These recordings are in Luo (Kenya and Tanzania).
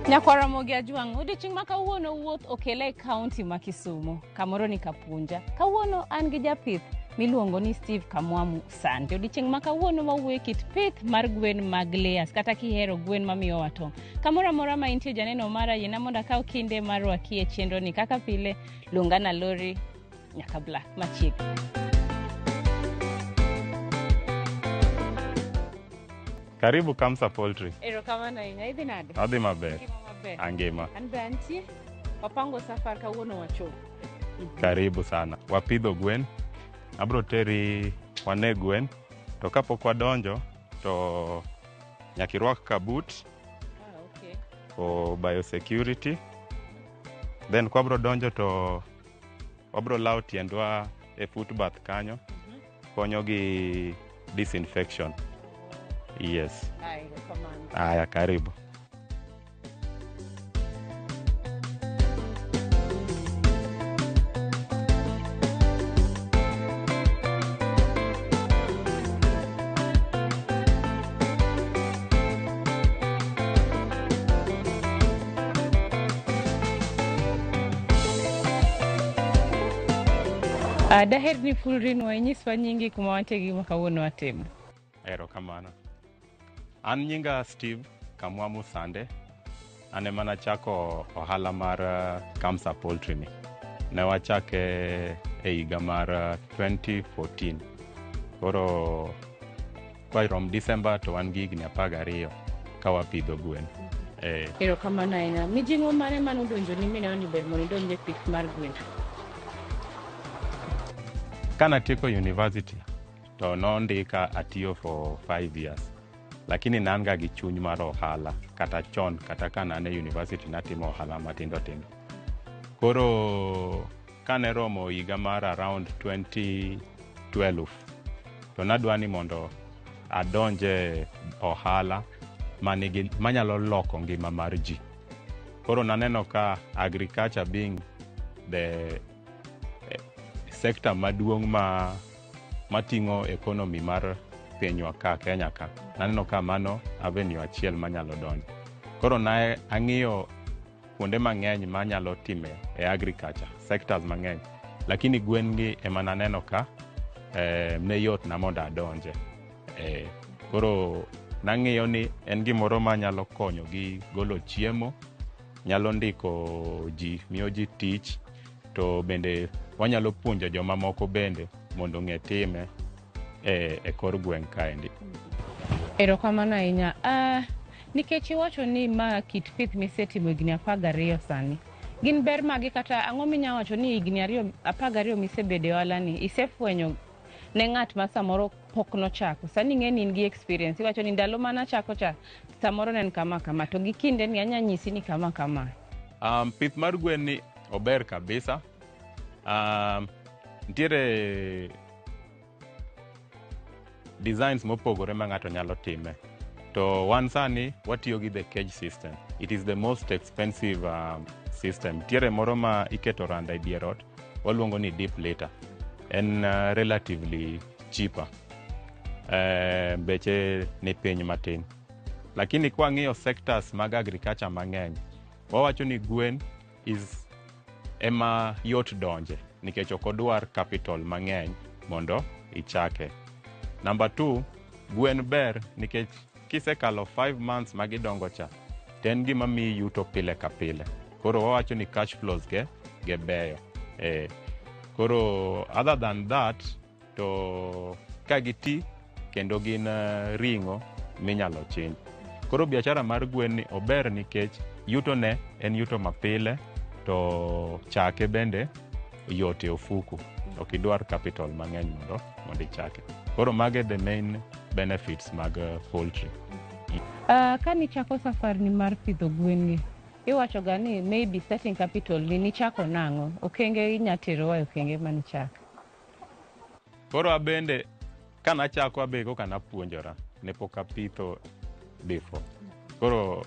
Nyakwar Ramogi Ajwang', odiochieng' ma kawuono wuoth okele e kaunti ma Kisumu, kamoro ni Kapunja. Kawuono an gi japith miluongo ni Steve Kamwamu Sande. Odiochieng' ma kawuono wawuoyo e kit pith mar gwen mag layers kata kihero gwen mamiyowa tong'. Kamoro amora ma intie janeno mara, yiena mondo akaw kinde mar rwaki e chenro ni. Kaka pile, luonga na Lori nyaka Black machiegni. Karibu Kamsa Poultry. Erokamano ahinya, idhi nade? Adhi maber. Ngima maber. Angima. An be antie. Wapango safar kawuono wachopo. Karibu sana. Wapidho gwen. Abro teri wane gwen. To kapok wadonjo to nyaka irwak kabut Ah, okay. for biosecurity. Then kwabro donjo to wabro lawo tiendwa e footbath kanyo. Konyo gi disinfection. Yes. Ai, erokamano. Aya, karibu. Ah, daher ni fulrinwa inyiswa nyingi kuma wantie gi gima kawuono watimo. Erokamano. An nyinga Steve Kamwamu Sande. An ema nachako ohala mar Kamsa Poultry ni. Ne wachake e higa mar 2014. Koro korom December to wan gi higni 12 ka wapidho gwen. Eh, Erokamano ahinya. Mijing'o mane mane odonjoni mineno ni ber mondo idonj e pith mar gwen? Kanatieko university to nondika atiyo for 5 years. Lakini ne an ga gi chuny mar ohala kata chon kata ka ne an e university natimo ohala matindo tindo. Koro kane romo higa mar around 2012 to nadwa ni mondo adonje ohala manigi manyalo loko ngima mar ji. Koro naneno ka agriculture being the sector maduong' ma mating'o economy mar pinywa ka Kenya ka. Naneno ka mano avenue achiel manyalo donjo. Koro ne ang'iyo kuonde mang'eny manyalo time e agriculture, sectors mang'eny. Lakini gwen gi ema naneno ka ne yot na mondo adonje. Koro nang'iyo ni en gimoro manyalo konyo gi golo chiemo, nyalo ndiko ji, miyo ji tich, to bende wanyalo puonjo jomamoko bende mondo ong'e time e kor gweng' kaendi. Erokamano ahinya. Nikech iwacho ni ma kit pith misetimo higni 12 sani. Gin ber mage kata ang'o minya wacho ni higni 12 misebedo e ohala ni isefwenyo ne ng'at ma samoro pok nochako. Sani ing'e ni in gi experience. Iwacho ni ndalo manachako cha samoro ne en kama kama to gi kinde ni anya nyisi ni kama kama. Pith mar gwen ni ober kabisa. Nitiere designs mopogore ma ng'ato nyalo time. To wan sani watiyo gi the cage system. It is the most expensive system. Nitiere moro ma iketo randa e dier ot, waluongo ni deep litter. En relatively cheaper. Beche ni piny matin. Lakini kwang'iyo sectors mag agriculture mang'eny, wawacho ni gwen is ema yot donje nikech ok odwar capital mang'eny mondo ichake. Number 2, gwen ber nikech kisekalo 5 months ma gidongo cha, to en gima miyi yuto pile ka pile. Koro wawacho ni cash flows ge beyo. Koro other than that, to ka giti kendo gin ring'o minyalo chinj. Koro biashara mar gwen ni ober nikech yuto ne en yuto mapile to chake bende yot e ofuku. Ok idwar capital mang'eny mondo ichake. Koro mage the main benefits mag poultry. Ka nichako safar ni mar pidho gwen gi, iwacho ga ni maybe starting capital ni nichako nang'o? Okenge inya terowa e okenge manichako. Koro abende kanachako abe koka napuonjora, ne pok apitho before. Koro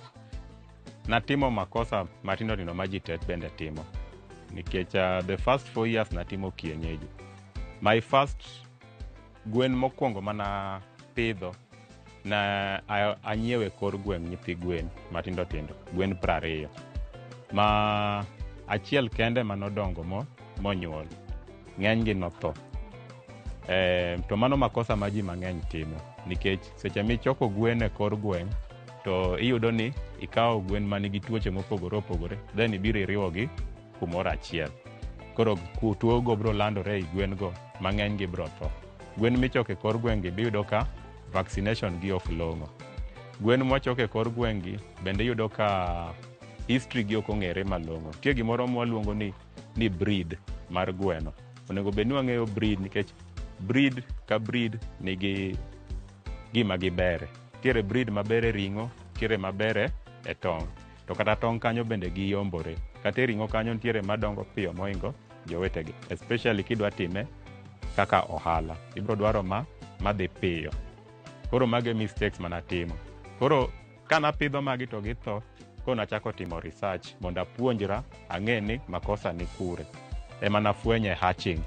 natimo makosa matindo tindo ma ji te bende timo. Nikech the first 4 years natimo kienyeji. My first gwen mokwongo mana pidho Na anyiewe kor gweng' nyithi gwen matindo tindo, gwen 20 ma achiel kende manodongo monyuol, ng'enygi notho. To mano makosa ma ji mang'eny timo, nikech seche michoko gwen e kor gweng' to iyudo ni ikawo gwen manigi tuoche mopogore opogore, then ibiro iriwogi kumoro achiel. Koro tuo go biro landore ei gwen go, mang'eny gi biro tho. Gwen michoko e kor gweng' gi biyudo ka vaccination gi ok long'o. Gwen mwachoko e kor gweng' gi bende iyudo ka history gi ok ong'ere malong'o. Nitie gimoro mwaluongo ni breed mar gweno. Onego bed ni wang'eyo breed, nikech breed ka breed nigi gima gibere. Nitiere breed maber e ring'o, nitiere maber e tong'. To kata tong' kanyo bende giyombore. Kata e ring'o kanyo nitiere madongo piyo mohingo jowetegi. Especially kidwa time kaka ohala. Ibiro dwaro madhi piyo. Koro mago e mistakes manatimo. Koro kanapidho magi to githo, koro nachako timo research mondo apuonjra ang'e ni makosa ni kure. Ema nafwenye hatching,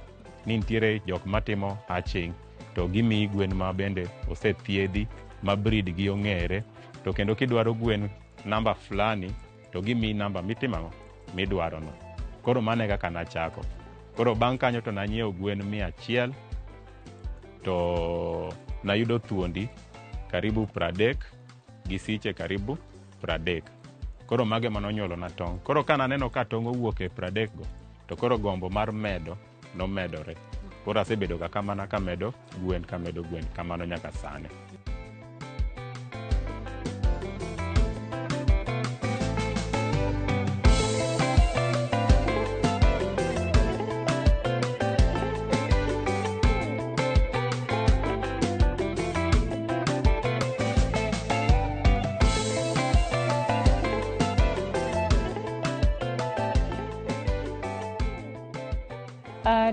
ni nitiere jok matimo hatching to gimiyi gwen ma bende osethiedhi, ma breed gi ong'ere, to kendo kidwaro gwen namba fulani to gimiyi namba mitimo ang'o midwaro no. Koro mano e kaka nachako. Koro bang' kanyo to nanyiewo gwen 100 to nayudo thuondi karibu 30 gi siche karibu 30. Koro mago ema nonyuolona tong'. Koro ka naneno ka tong' owuok e 30 go, to koro gombo mar medo nomedore. Koro asebedo ga kamano kamedo gwen, kamedo gwen, kamano nyaka sani.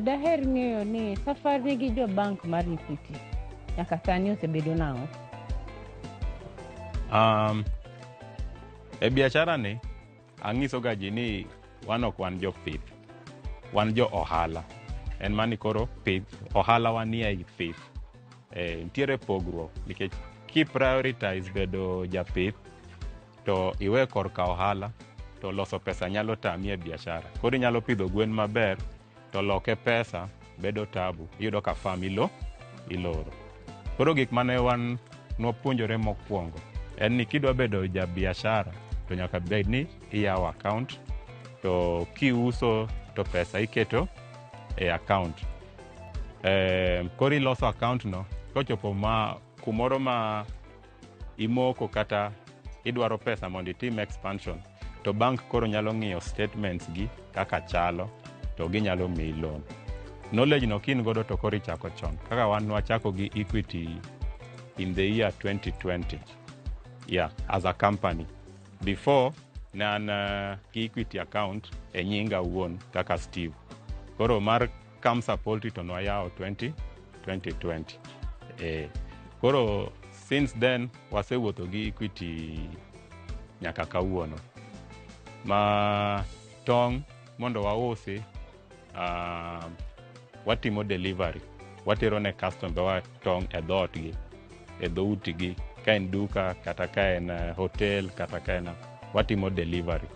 Daher ng'eyo ni safari gi jo bank mar Equity nyaka sani osebedo nang'o? E biashara ni ang'iso ga ji ni wan ok wan jopith, wan jo ohala. En mani koro pith, ohala wanie ei pith. Nitiere pogruok nikech ki prioritize bedo japith to iwe korka ohala to loso pesa nyalo tami e biashara. Koro inyalo pidho gwen maber to loke pesa bedo tabu, iyudo ka farm iloro. Koro gik mane wan nwapuonjore mokwongo en ni kidwa bedo ja biashara to nyaka bed ni iyawo account, to kiuso to pesa iketo e account. Koro iloso account no, kochopo ma kumoro ma imoko kata idwaro pesa mondo itim expansion, to bank koro nyalo ng'iyo statements gi kaka chalo to ginyalo miyi loan. Knowledge no kin godo to koro ichako chon. Kaka wan nwachako gi Equity in the year 2020. Yeah, as a company. Before, ne an gi Equity account e nyinga awuon kaka Steve. Koro mar Kamsa Poultry to nwayawo 2020. Koro since then wasewuotho gi Equity nyaka kawuono. Ma tong' mondo wausi, watimo delivery, watero ne customer wa tong' e dhootgi, e dhoutgi, ka en duka kata ka en hotel kata ka en, watimo delivery.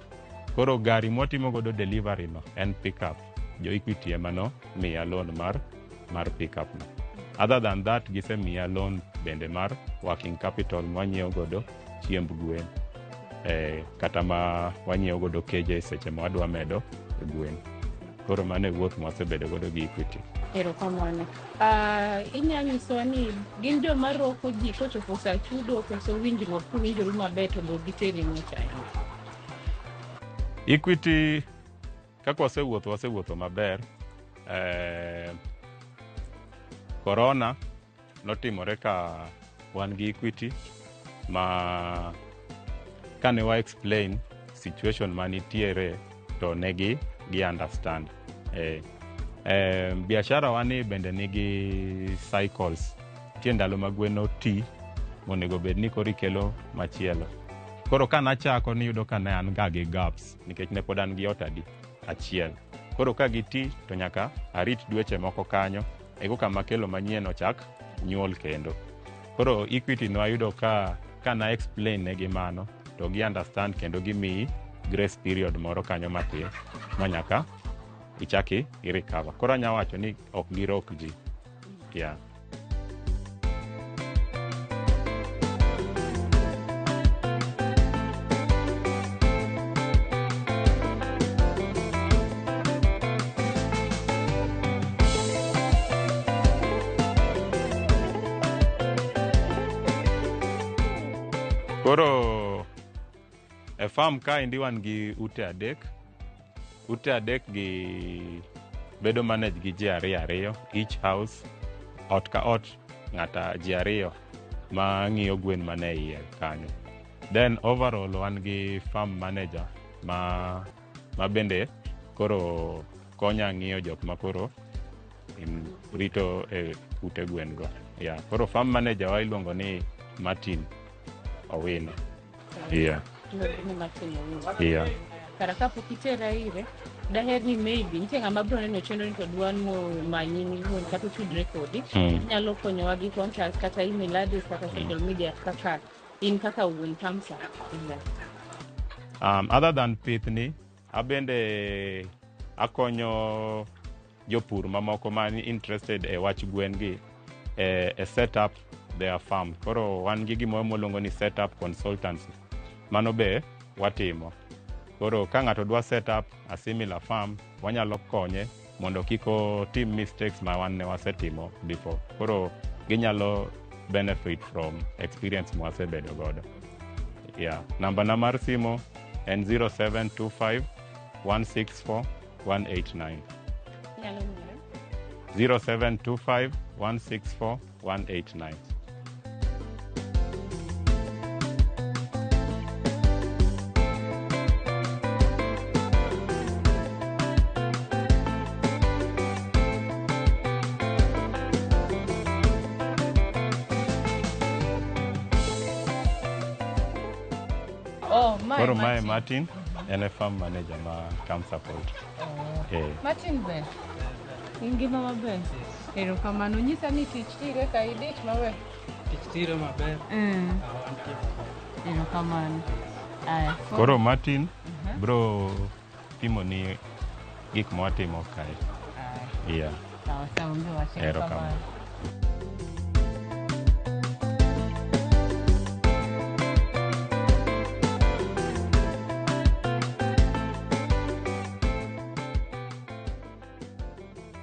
Koro gari mwatimo godo delivery no en pickup. Jo Equity ema no miya loan mar pickup no. Other than that, gisemiya loan bende mar working capital mwanyiewo godo chiemb gwen, kata ma wanyiewo godo keje seche ma wadwa medo gwen. Koro mano e wuoth mwasebedo godo gi Equity. Erokamano. Inya nyisowa ni gin joma roko ji kochopo sa chudo koso winjruok kuwinjoru maber to be giteri ng'wech ahinya? Equity kaka wasewuotho, wasewuotho maber. Corona notimore ka wan gi Equity ma kane wa explain situation manitiere to ne gi understand. Biashara wa ni bende nigi cycles. Nitie ndalo ma gwen oti monego bed ni koro ikelo machielo. Koro kanachako niyudo ka ne an ga gi gaps nikech ne pod an gi ot adi achiel. Koro ka giti to nyaka arit dweche moko kanyo eko kama kelo manyien ochak nyuol kendo. Koro Equity nwayudo ka na explain negi mano to gi understand kendo gimiyi grace period moro kanyo matin ma nyaka ichaki i recover. Koro anya wacho ni ok girok ji. Yeah. Koro e farm kaendi wan gi ute adek. Ute adek gi bedo manage gi ji ariyo ariyo, each house, ot ka ot ng'ata ji ariyo ma ng'iyo gwen mane iye kanyo. Then overall wan gi farm manager ma bende koro konya ng'iyo jok ma koro rito e ute gwen go. Yeah. Koro farm manager wa iluongo ni Martin Owino. Yeah. Iluongo ni Martin Owino. Yeah. Kara kapok itera ire, daher ni maybe nitie ng'ama biro neno chenro ni to dwa manyi iwuon kata otudre kodi. Inyalo konyowa gi contact kata email address kata social media kaka in kaka wuon Kamsa. Yeah. Other than pith ni, abende akonyo jopur mamoko man interested e wach gwen gi e set up their farm. Koro wan gi gimoro mwaluongo ni set up consultancy. Mano be watimo. Koro ka ng'ato dwa set up a similar farm, wanyalo konye mondo kik otim mistakes ma wan ne wasetimo before. Koro ginyalo benefit from experience mwasebedo godo. Yeah. Namba na mar simo en 0725 164 189. Inyalo ng'iyo. 0725 164 189. Oh, mae Koro mae Martin. Martin en e farm manager ma Kamsa Poultry. Eh. Martin ber. In ngima maber? Erokamano. Nyisa ni tich tire ka idich maber? Tich tire maber. Wantie maber. Erokamano. Aya. Koro Martin bro pimoni gik mwatimo kae. Aya. Yeah. Sawa sawa, mbe wacho. Erokamano.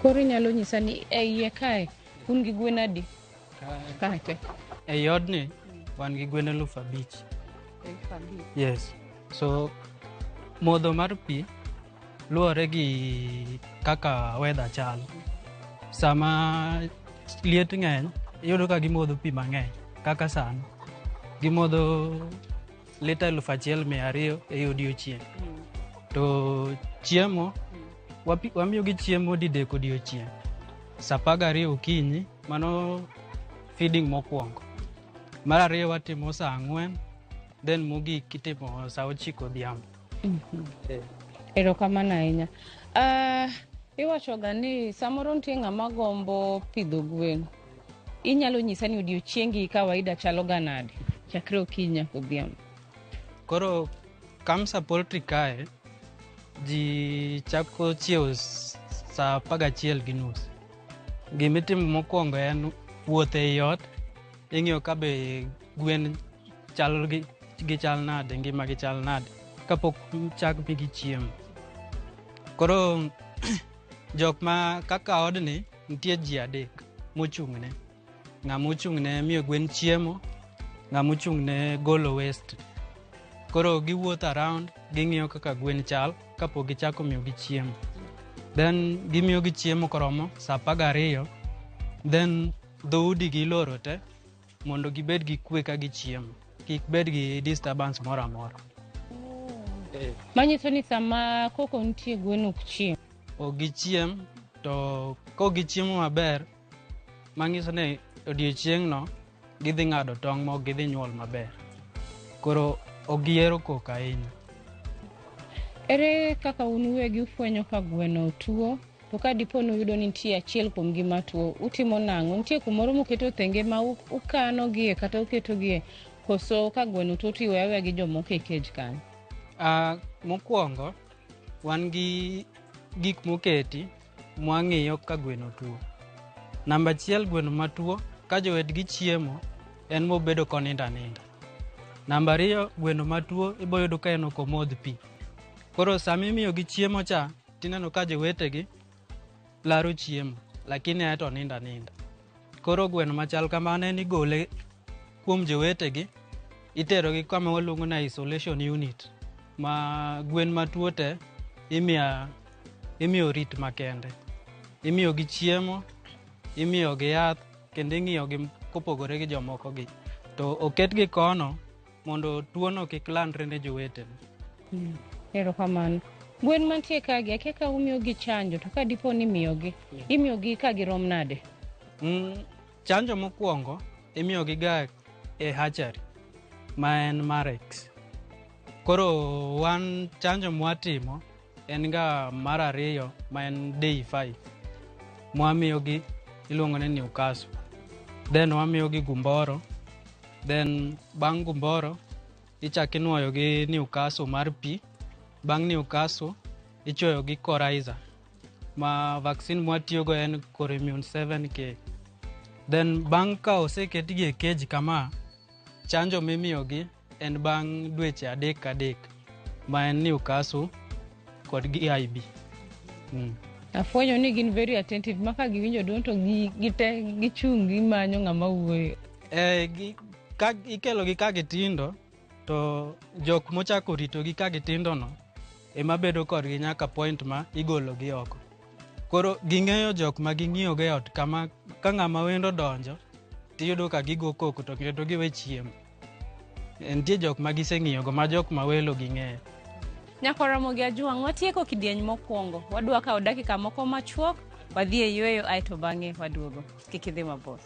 Koro inyalo nyisa ni e iye kae un gi gwen adi? Kae te. Ei odni wan gi gwen 5,000. Yes. So modho mar pi luwore gi kaka weather chal. Sama liet ng'eny, iyudo ka gimodho pi mang'eny kaka sani. Gimodho lita 1,200 e odiochieng'. To chiemo, wamiyo gi chiemo didek odiochieng'. Sa 12 okinyi, mano feeding mokwongo. Mar ariyo watimo sa 4, then mogik itimo sa 9 odhiambo. Erokamano ahinya. Iwacho ga ni samoro nitie ng'ama gombo pidho gwen. Inyalo nyisa ni odiochiengi kawaida chalo ga nade? Chakre okinyi nyaka odhiambo. Koro Kamsa Poultry kae, ji chako chiewo sa 11:30. Gimitimo mokwongo en wuoth ei ot, ing'iyo ka be gwen chal gi chal nade, ngima gi chal nade, kapok chak migi chiemo. Koro jok ma kaka odni nitie ji adek mochung'ne. Ng'ama ochung'ne miyo gwen chiemo, ng'ama ochung'ne golo waste. Koro giwuotho around, ging'iyo kaka gwen chal kapok gichako miyogi chiemo. Then gimiyogi chiemo koromo sa 12, then dhoudi gi iloro te mondo gibed gi kwe ka gichiemo. Kik bed gi disturbance moro amora. Manyiso ni sama koko nitie gwen ok chiem. Ok gichiem, to kok gichiemo maber, manyiso ni odiochieng'no gidhi ng'ado tong' ma ok gidhi nyuol maber. Koro ok gihero koko ahinya. Ere kaka un uwegi ufwenyo ka gweno tuo To ka dipo ni uyudo ni nitie achiel kuom gi matuo, utimo nang'o? Nitie kumoro muketo thenge ma ukanogie kata uketogie, koso ka gweno tuo to iweyo aweya gi jomoko e cage kanyo? Mokwongo, wan gi gik moketi mwang'iyo ka gweno tuo. Namba achiel, gweno matuo ka jowadgi chiemo en mobedo konindo aninda. Namba ariyo, gweno matuo iboyudo ka en ok omodh pi. Koro sama imiyogi chiemo cha, tineno ka jowetegi laro chiemo, lakini en to onindo aninda. Koro gweno machal kamano en igole kuom jowetegi, iterogi kama waluongo ni isolation unit, ma gwen matuo te imiyo rit makende. Imiyogi chiemo, imiyogi yath, kendo ing'iyogi kopogore gi jomoko gi. To oketgi kono mondo tuono kik landre ne jowetene. Erokamano. Gwen mantie kagi, akia ka umiyogi chanjo, to ka dipo ni imiyogi, imiyogi ka girom nade? Chanjo mokwongo imiyogi ga e hatchery ma en Marex. Koro wan chanjo mwatimo en ga mar ariyo ma en day 5. Mwamiyogi iluongo ni Newcastle. Then wamiyogi gumboro. Then bang' gumboro ichak inuoyo gi Newcastle mar pi. Bang' Newcastle ichuoyo gi Coryza. Ma vaccine mwatiyogo en Corimune 7K. Then bang' ka oseketgi e cage kama, chanjo mimiyogi en bang' dweche adek ka adek ma en Newcastle kod gi IB. Afwenyo ni gin very attentive ma ka giwinjo duong' to gite gichung' gimanyo ng'ama wuoyo. Ka ikelogi ka gitindo to jok mochako ritogi ka gitindo no ema bedo kodgi nyaka point ma igologi oko. Koro ging'eyo jok ma ging'iyogo e ot kama ka ng'ama wendo donjo tiyudo ka gigo koko to kendo giwe chiemo. Nitie jok ma giseng'iyogo ma jok ma welo ging'eyo. Nyako Ramogi Ajwang', watieko kidieny mokwongo. Wadwa kawo dakika moko machuok, wadhi e yueyo aeto bang'e waduogo. Kik idhi mabor.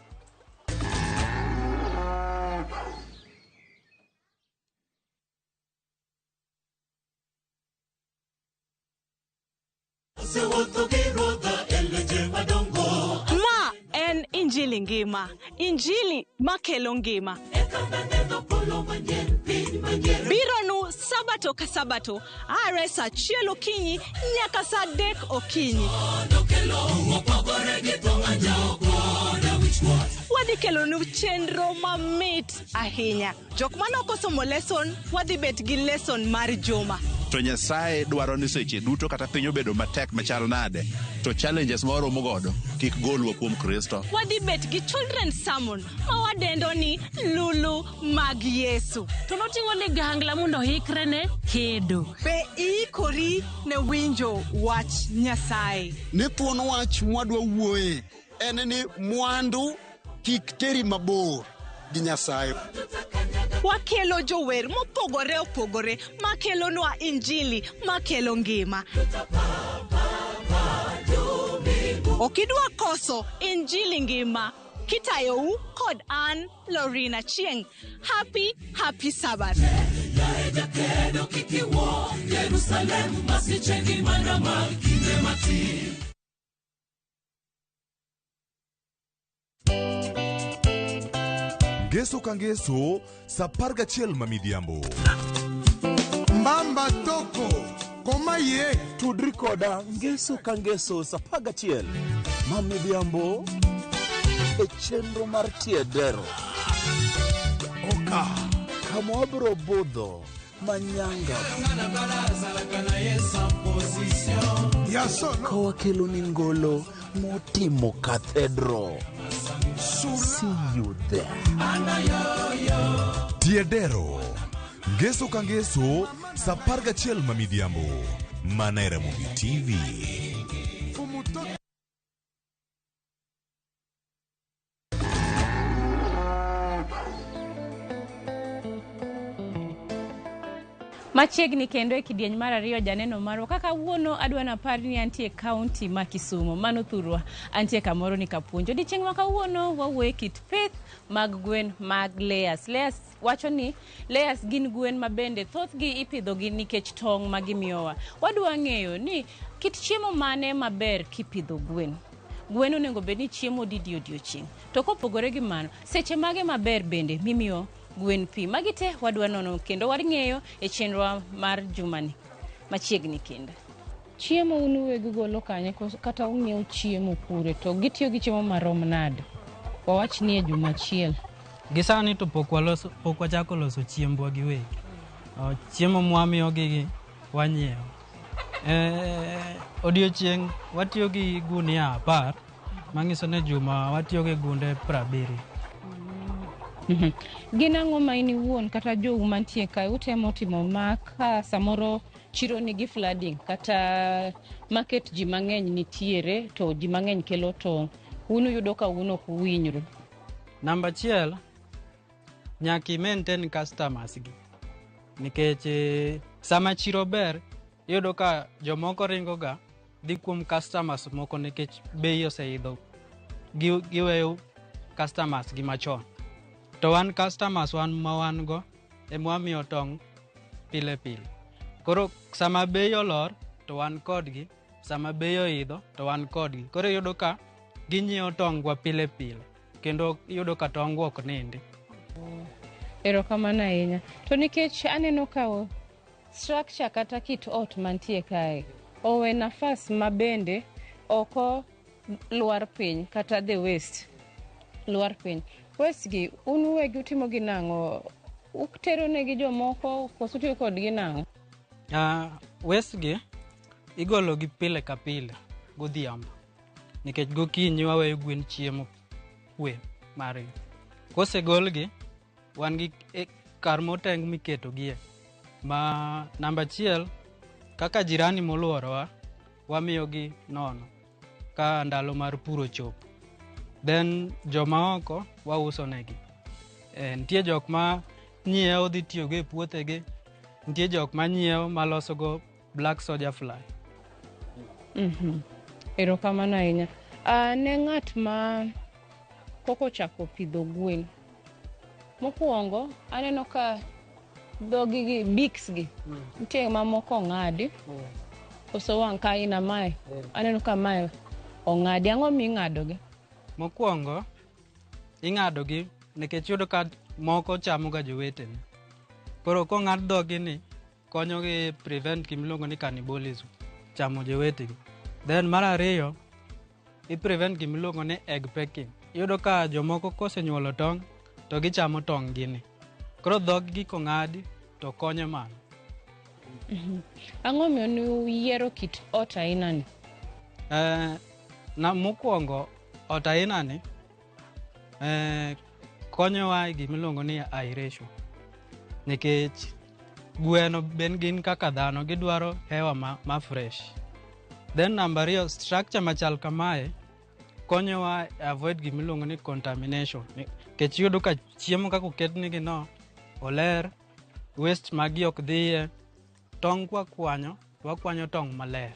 Ma en Injili ngima, Injili makelo ngima. Bironu Sabato ka Sabato, are saa achiel okinyi nyaka saa adek okinyi. Wadhi kelonu chenro mamit ahinya. Jok mane ok osomo lesson, wadhi bet gi lesson mar juma. To Nyasaye dwaro ni seche duto kata piny obedo matek machal nade, to challenges ma waromo godo kik golwa kuom Kristo. Wadhi bet gi children's sermon ma wadendo ni Lulu mag Yesu. To noting'o ligangla mondo oikre ne kedo. Be iikori ne winjo wach Nyasaye? Ni thuon wach mwadwa wuoye en ni mwandu kik teri mabor gi Nyasaye. Wakelo jower mopogore opogore makelonwa Injili makelo ngima. Ok idwa koso Injili ngima. Kitayou kod an Lorina Chieng. Happy, happy Sabbath. Ngeso ka ngeso sa 11 ma midhiambo. Mbamba toko koma ye tudri koda ngeso ka ngeso sa 11 ma midhiambo e chenro mar tiedero. Oka kama wabiro budho manyanga ya solo ka wakelo ni ngolo motimo cathedral. See you there. Tiedero. Ngeso ka ngeso sa 11 ma midhiambo. Mana e Ramogi TV. Fumutoto. Machiegni kendo e kidieny mar ariyo janeno marwa kaka wuono adwa napar ni antie kaunti ma Kisumu mano thurwa antie kamoro ni kapuonjo. Odiechieng' ma kawuono wawuoyo e kit pith mag gwen mag layers. Layers wacho ni layers gin gwen ma bende thothgi ipidhogi nikech tong' ma gimiyowa. Wadwa ng'eyo ni kit chiemo mane maber kipidho gwen. Gwen onego bed ni chiemo didi odiochieng'. To kopogore gi mano, seche mage maber bende mimiyo gwen pi. Magi te wadwa nono kendo wang'eyo e chenro mar jumani machiegni kendo. Chiemo un uwegi golo kanye kata ung'iewo chiemo kure to gitiyo gi chiemo marom nade? Wawach ni e juma achiel. Gi sani to pok waloso, pok wachako loso chiembwa giwegi. Chiemo mwamiyogi gi wanyiewo. Odiochieng' watiyo gi gunia 10, manyiso ni juma watiyo gi gunde 70. Gin ang'o ma in iwuon kata jou mantie kae utemo timo ma ka samoro chiro nigi flooding kata market ji mang'eny nitiere to ji mang'eny kelo tong' un uyudo ka un ok uhinyru? Namba achiel, nyaka i maintain customers gi nikech sama chiro ber iyudo ka jomoko ringo ga dhi kuom customers moko nikech bei oseidho, giweyo customers gi machon. To wan customers wan ma wan go ema wamiyo tong' pile pile. Koro sama bei olor to wan kodgi, sama bei oidho to wan kodgi. Koro iyudo ka ginyiewo tong'wa pile pile kendo iyudo ka tong'wa ok nindi. Erokamano ahinya. To nikech aneno ka structure kata kit ot mantie kae owe nafas ma bende oko lwar piny kata the waste lwar piny. Waste gi un uwegi utimo gi nang'o? Utero negi jomoko koso utiyo kodgi nang'o? Waste gi igolo gi pile ka pile godhiambo nikech gokinyi waweyo gwen chiemo kwe margi. Kosegolgi, wan gi kar moteng miketogie. Ma namba achiel, kaka jirani moluorowa, wamiyogi nono ka ndalo mar pur ochopo. Then joma oko wauso negi. Nitie jok ma nyiewo dhi tiyogo e puothegi, nitie jok ma nyiewo malosogo black soldier fly. Erokamano ahinya. Ne ng'at ma pok ochako pidho gwen, mokwongo aneno ka dhogi gi beaks gi nitie mamoko ong'adi koso wang' ka aina mae aneno ka mae ong'adi. Ang'o ming'adogi? Mokwongo ing'adogi nikech iyudo ka moko chamo ga jowetene. Koro kong'ad dhogi ni konyogi prevent gimiluongo ni cannibalism, chamo jowetegi. Then mar ariyo, i prevent gimiluongo ni egg pecking. Iyudo ka jomoko kosenyuolo tong' to gichamo tong' gini. Koro dhog gi kong'adi to konyo mano. Ang'o miyo nuyiero kit ot aina ni? Na mokwongo ot aina ni konyowa e gimiluongo ni aeration. Nikech gweno ben gin kaka dhano, gidwaro hewa ma fresh. Then namba ariyo, structure machal kamae konyowa e avoid gimiluongo ni contamination. Nikech iyudo ka chiemo kaka oketnigi no oler, waste magi ok dhiye, tong' kwakwanyo, to wakwanyo tong' maler.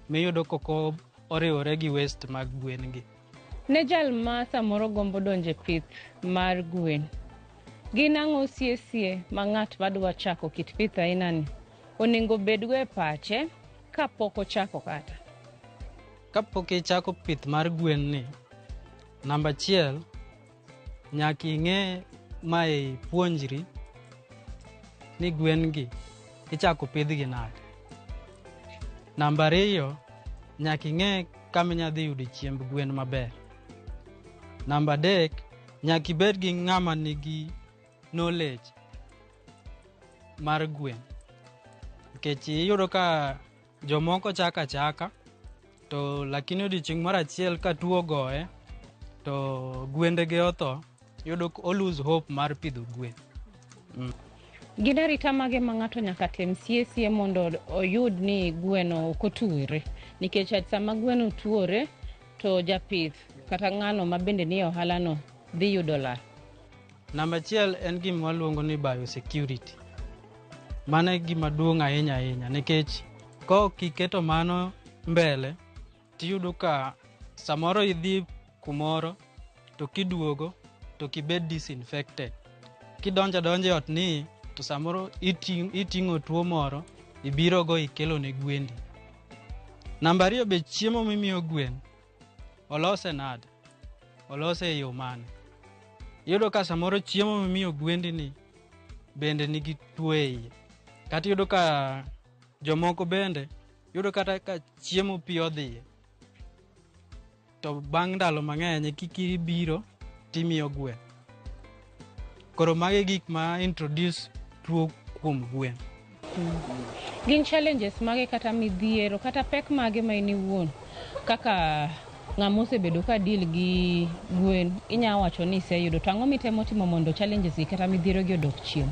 Miyudo kok oriwore gi waste mag gwen gi. Ne jal ma samoro gombo donjo e pith mar gwen, gin ang'o sie sie ma ng'at madwa chako kit pith aina ni onego bedgo e pache kapok ochako kata? Kapok ichako pith mar gwen ni, namba achiel, nyaka ing'e ma ipuonjri ni gwen gi ichako pidhgi nade. Namba ariyo, nyaka ing'e kama inya dhi yudo chiemb gwen maber. Namba adek, nyaka ibed gi ng'ama nigi knowledge mar gwen. Nikech iyudo ka jomoko chako achaka, to lakini odiochieng' moro achiel ka tuo ogoye, to gwende ge otho, iyudo ka o lose hope mar pidho gwen. Gin arita mage ma ng'ato nyaka tem sie sie mondo oyud ni gweno ok otuore? Nikech sama gweno tuore to japith kata ng'ano ma bende nie ohala no dhi yudo lal. Namba achiel en gima waluongo ni biosecurity. Mano e gima duong' ahinya ahinya nikech kok iketo mano mbele tiyudo ka samoro idhi kumoro to kiduogo to kibed disinfected. Kidonjo adonja e ot ni to samoro iting'o tuo moro ibirogo ikelo ne gwendi. Namba ariyo be chiemo mimiyo gwen olose nade? Olose e yo mane? Iyudo ka samoro chiemo mimiyo gwendi ni bende nigi tuo e iye. Kata iyudo ka jomoko bende yudo kata ka chiemo pi odhiye to bang' ndalo mang'eny kik ibiro timiyo gwen. Koro magi e gik ma introduce tuo kuom gwen. Gin challenges mage kata midhiero kata pek mage ma in iwuon kaka ng'ama osebedo ka deal gi gwen inya wacho ni iseyudo to ang'o mitemo timo mondo challenges gi kata midhiero gi odok chien?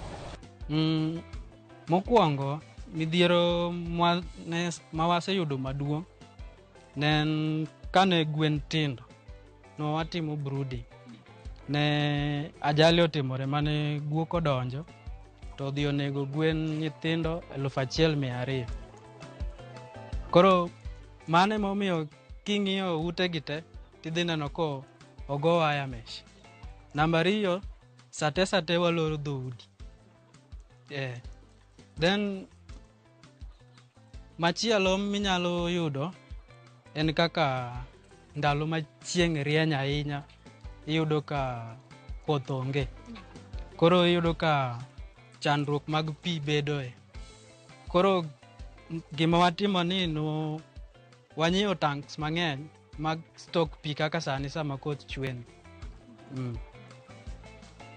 Mokwongo midhiero ma waseyudo maduong' ne en kane gwen tindo ne watimo brooding. Ne ajali otimore mane guok odonjo to odhi onego gwen nyithindo 1200. Koro mano emomiyo king'iyo utegi te tidhi neno ko ogo wire mesh. Namba ariyo, sate sate waloro dhoudi. Then machielo minyalo yudo en kaka ndalo ma chieng' rieny ahinya iyudo ka koth onge. Koro iyudo ka chandruok mag pi bedoe. Koro gima watimo ni no wanyiewo tanks mang'eny mag stock pi kaka sani sama koth chwe ni.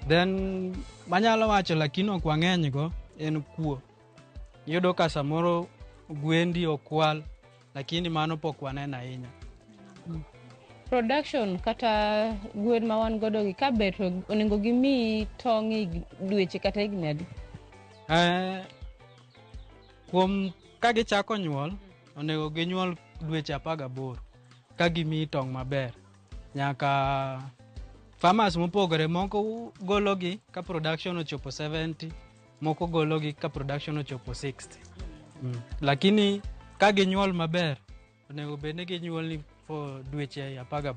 Then manyalo wacho lakini ok wang'eny go en kuo. Iyudo ka samoro gwendi okwal lakini mano pok waneno ahinya. Production kata gwen ma wan godo gi kaber to onego gimiyi tong' e dweche kata higni adi? Kuom ka gichako nyuol, onego ginyuol dweche 18 ka gimiyi tong' maber. Nyaka farmers mopogore moko gologi ka production ochopo 70, moko gologi ka production ochopo 60. Lakini ka ginyuol maber, onego bed ni ginyuol ni for dweche 18.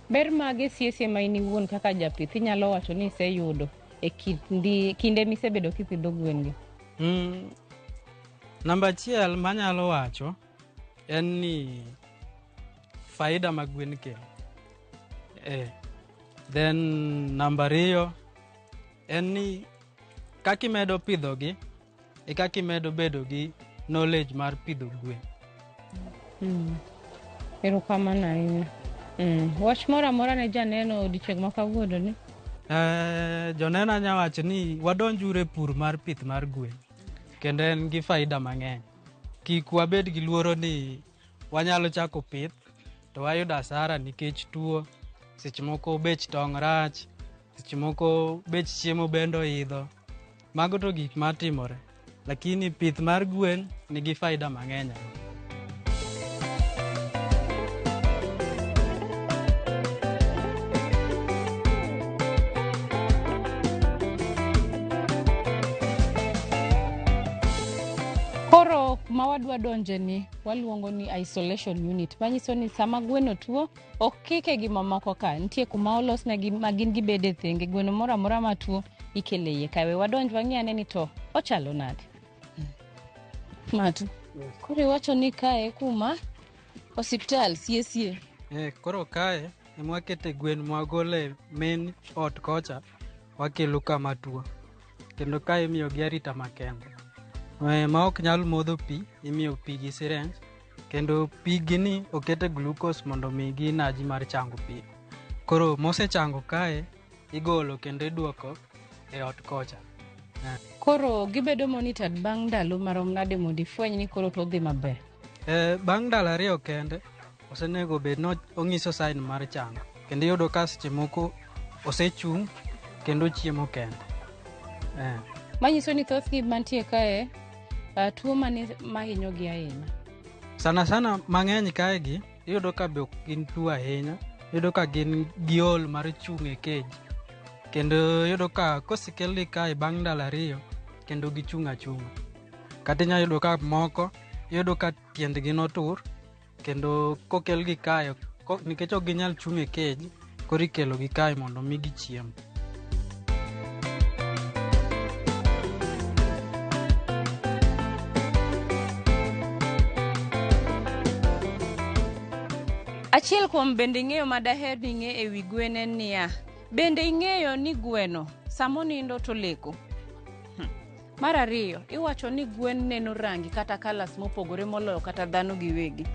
Ber mage sie ma in iwuon kaka japith inyalo wacho ni iseyudo e kinde misebedo kipidho gwen gi? Namba achiel manyalo wacho en ni faida ma gwen kelo. Then namba ariyo en ni kaka imedo pidhogi e kaka imedo bedo gi knowledge mar pidho gwen. Erokamano ahinya. Wach moro amora ne janeno odiochieng' ma kawuono ni? Joneno anya wacho ni wadonjuru e pur mar pith mar gwen kendo en gi faida mang'eny. Kik wabed gi luoro ni wanyalo chako pith to wayudo hasara nikech tuo, seche moko bech tong' rach, seche moko bech chiemo bende oidho. Mago to gik matimore, lakini pith mar gwen nigi faida mang'eny ahinya. Koro ma wadwa donje ni waluongo ni isolation unit, manyiso ni sama gweno tuo ok kike gi mamoko ka, nitie kuma olosnegi ma gin gibede thenge. Gweno moro amora matuo ikele iye kae. We wadonj wang'i ane ni to ochalo nade. Matu. Koro iwacho ni kae kuma osiptal sie sie. Koro kae ema wakete gwen mwagole main ot kocha wakelo kama tuo. Kendo kae imiyogi arita makende. Ma ok nyal modho pi, imiyo pi gi syringe, kendo pigi ni okete glucose mondo omigi energy mar chango piyo. Koro mosechango kae igolo kendo iduoko e ot kocha. Koro gibedo monitored bang' ndalo marom nade mondo ifweny ni koro to odhi maber? Bang' ndalo ariyo kende osenego bed ni onyiso sign mar chango. Kendo iyudo ka seche moko osechung' kendo ochiemo kende. Manyiso ni thothgi mantie kae, tuo mane mahinyogi ahinya? Sana sana mang'eny kae gi iyudo ka be ok gin tuo ahinya, iyudo ka gin gi ol mar chung' e cage. Kendo iyudo ka kosekelgi kae bang' ndalo ariyo kendo gichung' achung'a. Kata inyalo yudo ka moko iyudo ka tiendgi notur kendo kokelgi kae nikech ok ginyal chung' e cage, koro ikelogi kae mondo migi chiemo. Achiel kuom bende ing'eyo ma daher ni ing'e e wi gwen en niya, bende ing'eyo ni gweno sama onindo to oleko? Mar ariyo, iwacho ni gwen neno rangi kata colours mopogore moloyo kata dhano giwegi.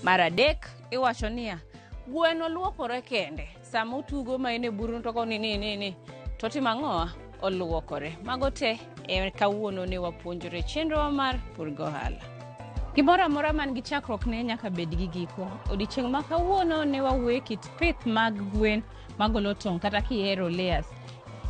Mar adek, iwacho niya, gweno luokore kende. Sama otugo ma en e buru to ni ni ni ni to timo ang'owa? Oluokore. Mago te e kawuono ne wapuonjore chenrowa mar pur gohala. Gimoro amora man gi chakruok ne nyaka bed gi giko. Odiechieng' ma kawuono ne wawuoyo kit pith mag gwen magolo tong' kata kihero layers.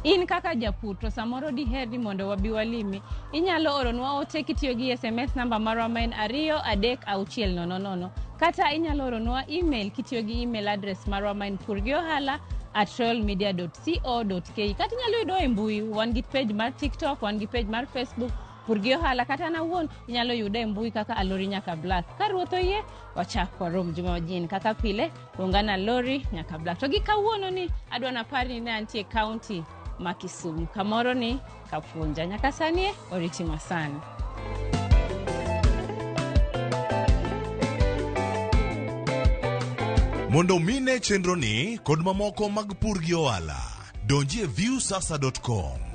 In kaka japur to samoro diher ni mondo wabi walimi, inyalo oronwa ote kitiyo gi SMS namba marwa ma en 2 3 6 0 0 kata inyalo oronwa email kitiyo gi email address marwa ma en purgiohala@royalmedia.co.ke kata inyalo yudowa e mbui, wan gi page mar TikTok, wan gi page mar Facebook Pur gi Ohala, kata an awuon inyalo yuda e mbui kaka Alori Nyaka Black. Ka ruoth oyie, wachak warom juma manyien kaka pile, ungana Alori Nyaka Black. To gi kawuono ni adwa napar ni ne antie county ma Kisumu, kamoro ni Kapunja. Nyaka sani oriti masani. Mondo mine chenroni kod mamoko mag pur gi ohala, donji e viewsasa.com.